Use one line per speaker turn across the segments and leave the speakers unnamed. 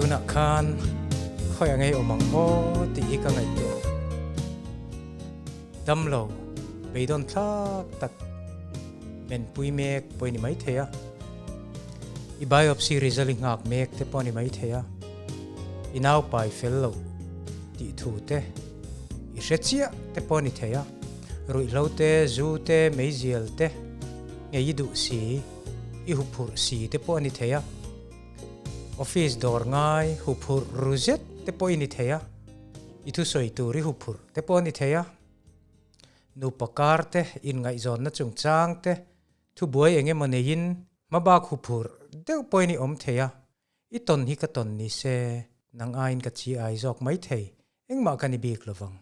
Tunah khan khawi a ngei awm ang aw tih hi ka ngaihtuah. Damlo, beidawn thlak tak menpui mek pawh i ni maithei a. I biopsy result i nghak mek te pawh a ni maithei a. I naupai fel loh tih thu te i hre chiah te pawh a ni thei a. Ruihhlo te, zu te, meizial te ngei i duh si, i huphurh si te pawh a ni thei a. Office dawr ngai huphurh ru zet te pawh i ni thei a. I thusawi tur i huphurh te pawh a ni thei a. Nupa kar te, inngaihzawnna chungchang te, thubuai eng emaw neiin hmabak huphurh deuh pawhin i awm thei a. I tawn hi ka tawn ni se, nang aiin ka chi ai zawk mai thei, engmah ka ni bik lovang.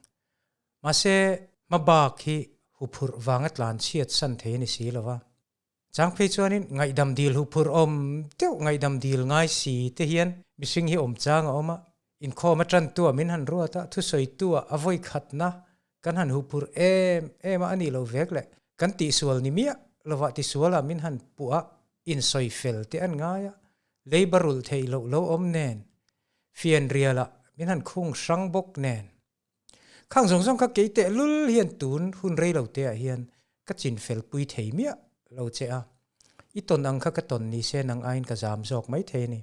Mahse, hmabak hi huphurh vanga tlan chhiat san thei a ni si lo va. Chang phei chuanin ngaihdam dil huphurh awm deuh ngaihdam dil ngai si te hian mihring hi awm chang a awm a, inkhawm a tantua min han ruat a, thusawitua a vawi khatna kan han huphurh em em a, a nih loh vek leh kan tihsual ni miah lovah tisualah min han puh a, insawi fel te an ngai a, leiba rulh theih loh lo awm nen, fianrialah min han khung hrang bawk nen. Khang zawng zawng kha kei teh lul hian tun hun rei lo te ah hian ka chin fel pui thei miah lo che a, i tawn ang kha ka tawn ni se nang aiin ka zam zawk mai thei a ni.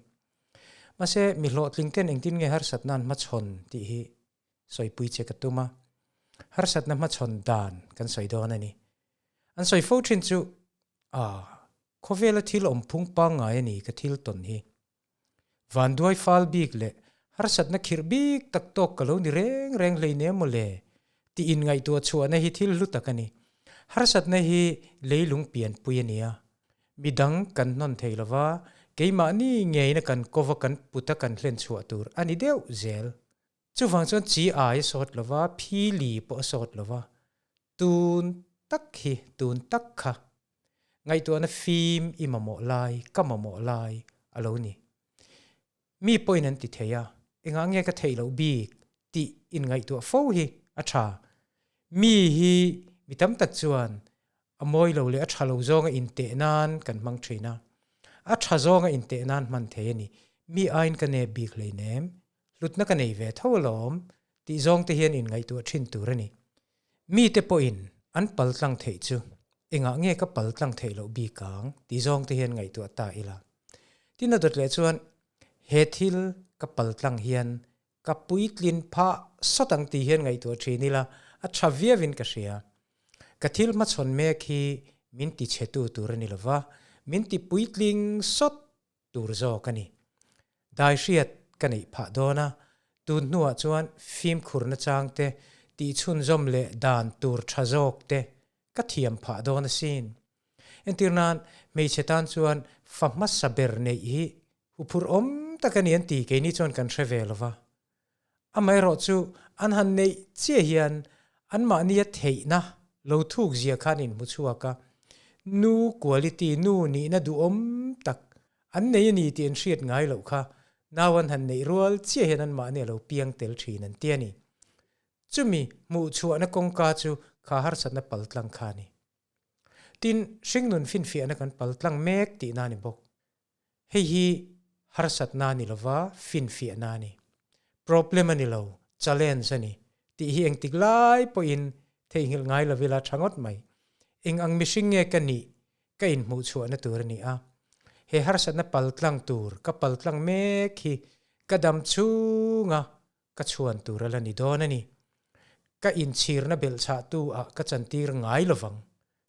Mahse, mi hlawhtling ten engtin nge harsatna an hmachhawn tih hi sawipui che ka tum a, harsatna hmachhawn dan kan sawi dawn a ni. An sawi fo thin chu, Ah, khawvela thil awm phung pangngai a ni ka thil tawn hi. Vanduai fal bik leh harsatna khirh bik tak tawk ka lo ni reng reng hleinem maw le? tih inngaihtuah chhuahna hi thil hlu tak a ni. Harsatna hi leilung pianpui a ni a. Midang kan hnawn thei lova, keimahni ngeina kan kova kan puta kan hlen chhuah tur a ni deuh zel. Chuvang chuan chi ai a sawt lova, phi li pawh a sawt lova, tun tak hi tun tak kha ngaihtuahna fim i mamawh lai, ka mamawh lai a lo ni. Mi pawhin an ti thei a, engah nge ka theih loh bik tih inngaihtuah fo hi a tha. Mi hi mi tam tak chuan a mawi lo leh a tha lo zawnga inteh nan kan hmang thin a, a tha zawnga inteh nan hman thei a ni. Mi aiin ka nep bik hleinem, hlutna ka nei ve tho alawm tih zawng te hian inngaihtuah thin tur a ni. Mite pawhin an pal tlang theih chu engah nge ka pal tlang theih loh bik ang tih zawng te hian ngaihtuah ta ila. Tin a dawt leh chuan he thil ka pal tlang hian ka puitlin phah sawt ang tih hian ngaihtuah thin ila a tha viauin ka hria. Ka thil hmachhawn mek hi min tichhetu tur a ni lova, min tipuitling sawt tur zawk a ni. Dai hriat ka neih phah dawn a, tun hnuah chuan fimkhurna chang te, tihchhunzawm leh dan tur tha zawk te ka thiam phah dawn asin. Entir nan, hmeichhe tan chuan fa hmasa ber neih hi huphurh awm tak a ni an ti keini chuan kan hre ve lo va. Amaherawh chu an han neih chiah hian anmahnia theihna lo thuk zia khan inhmu chhuak a, nu quality, nu nihna duhawm tak an nei a ni tih an hriat ngai loh kha nau an han neih rual chiah hian anmahni a lo piang tel thin an ti a ni. Chumi hmuhchhuahna kawngka chu kha harsatna paltlang kha a ni. Tin, hringnun finfiahna kan paltlang mek tihna a ni bawk. Hei hi harsatna a ni lova, finfiahna a ni. Problem a ni lo, challenge a ni tih hi engtik lai pawhin theihnghilh ngai lo ila tha ngawt mai. Eng ang mihring nge ka nih ka inhmuhchhuahna tur a ni a. He harsatna paltlang tur ka paltlang mek hi ka dam chhunga ka chhuan tur a la ni dawn a ni. Ka inchhirna belhchhahtu ah ka chantir ngai lovang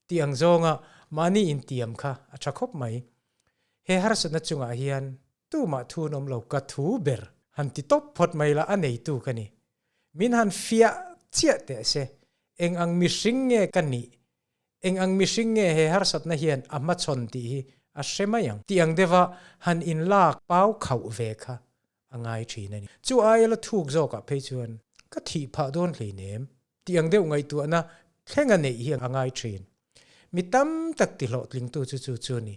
tih ang zawnga mahni intiam kha a tha khawp mai. He harsatna chungah hian tumah thu an awm lo ka thu ber han ti tawp phawt mai la a neitu ka ni. Min han fiah chiah teh se eng ang mihring nge ka nih Eng ang mihring nge he harsatna hian a hmachhawn tih hi a hre mai ang. Tih ang deuha han inlak pau khauh ve kha a ngai thin a ni. Chu aia la thuk zawkah phei chuan ka thih phah dawn hleinem tih ang deuh ngaihtuahna thleng a neih hi a ngai thin. Mi tam tak ti hlawhtlingtu chu chu chu a ni.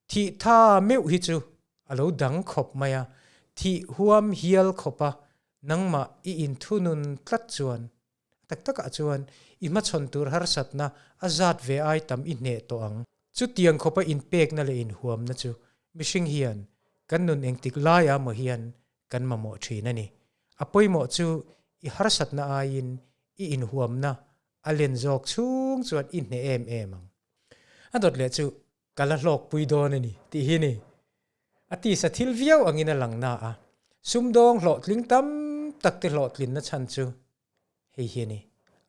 Thih tha meuh hi chu a lo dang khawp mai a, thih huam hial khawpa nangmah i inthunun tlat chuan Tak takah chuan i hmachhawn tur harsatna a zat ve ai tam i hneh tawh ang. Chutiang khawpa inpekna leh inhuamna chu mihring hian kan nun engtik laia maw hian kan mamawh thin a ni. A pawimawh chu i harsatna aiin i inhuamna a len zawk chhung chuan i hneh em em ang. A dawt leh chu ka la hlawkpui dawn a ni tih hi ni. A tisa thil viau angin a lang na a, sumdawng hlawhtling tam tak te hlawhtlinna chhan chu hei hi a ni,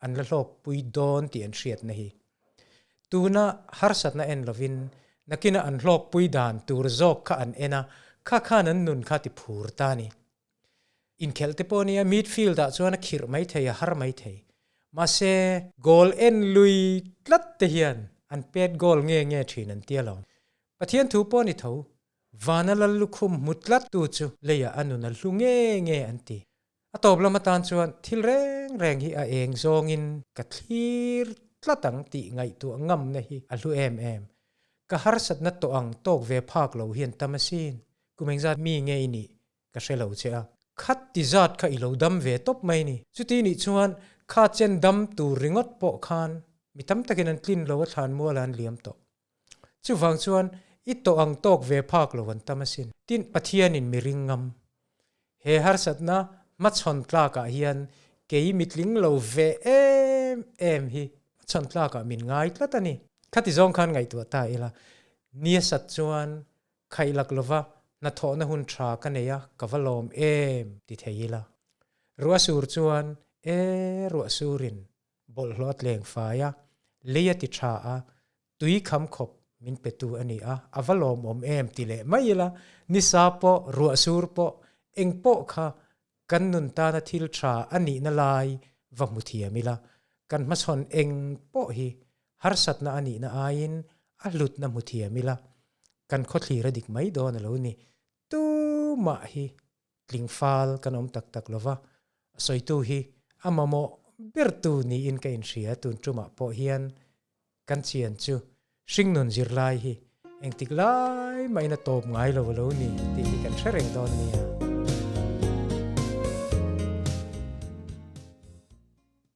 an la hlawkpui dawn tih an hriatna hi. Tuna harsatna en lovin nakina an hlawkpui dan tur zawk kha an en a, kha khan an nun kha ti phur ta a ni. Inkhelh te pawh nia midfield ah chuan a khirh mai thei, a har mai thei. Mahse, goal en lui tlat te hian an pet goal nge nge thin an tia lo. Pathian thu pawh ni tho, vana lal lukhum hmu tlat tu chu leiah a nun a hlu nge nge an ti. A tawp lam atan chuan thil reng reng hi a eng zawngin ka thlir tlat ang tih ngaihtuah ngamna hi a hlu em em. Ka harsatna tawh ang tawk ve phak lo hian tam asin. Kum engzat mi nge i nih ka hre lo che a. Khat ti zat kha i lo dam ve tawp mai ni. Chuti nih chuan kha chen dam tur ringawt pawh khan mi tam takin an tlin lo a thlan mual a an liam tawh. Chuvang chuan i tawh ang tawk ve phak lo an tam asin. Tin, Pathianin mi ring ngam. He harsatna hmachhawn tlakah hian kei mitling lo ve em em hi hmachhawn tlakah min ngai tlat a ni. Khati zawng khan ngaihtuah ta ila, nia sat chuan Khaih lak lova hnathawhna hun tha ka nei a, ka va lawm em ti thei ila. Ruah sur chuan e ruah surin bawlhhlawh a tleng fai a, lei a ti tha a, tui kham khawp min petu a ni a, a va lawmawm em ti leh mai ila, nisa pawh, ruah sur pawh, eng pawh kha kan nun tana thil tha a nihna lai va hmu thiam ila, kan hmachhawn eng pawh hi harsatna a nihna aiin a hlutna hmu thiam ila, kan khawthlir a dik mai dawn a lo ni. Tumah hi tling fal kan awm tak tak lova, a sawitu hi a mamawh bertu niin ka inhria tun tumah pawh hian kan chian chu hringnun zirlai hi engtik lai mahin a tawp ngai lo a lo ni tih hi kan hre reng dawn nia.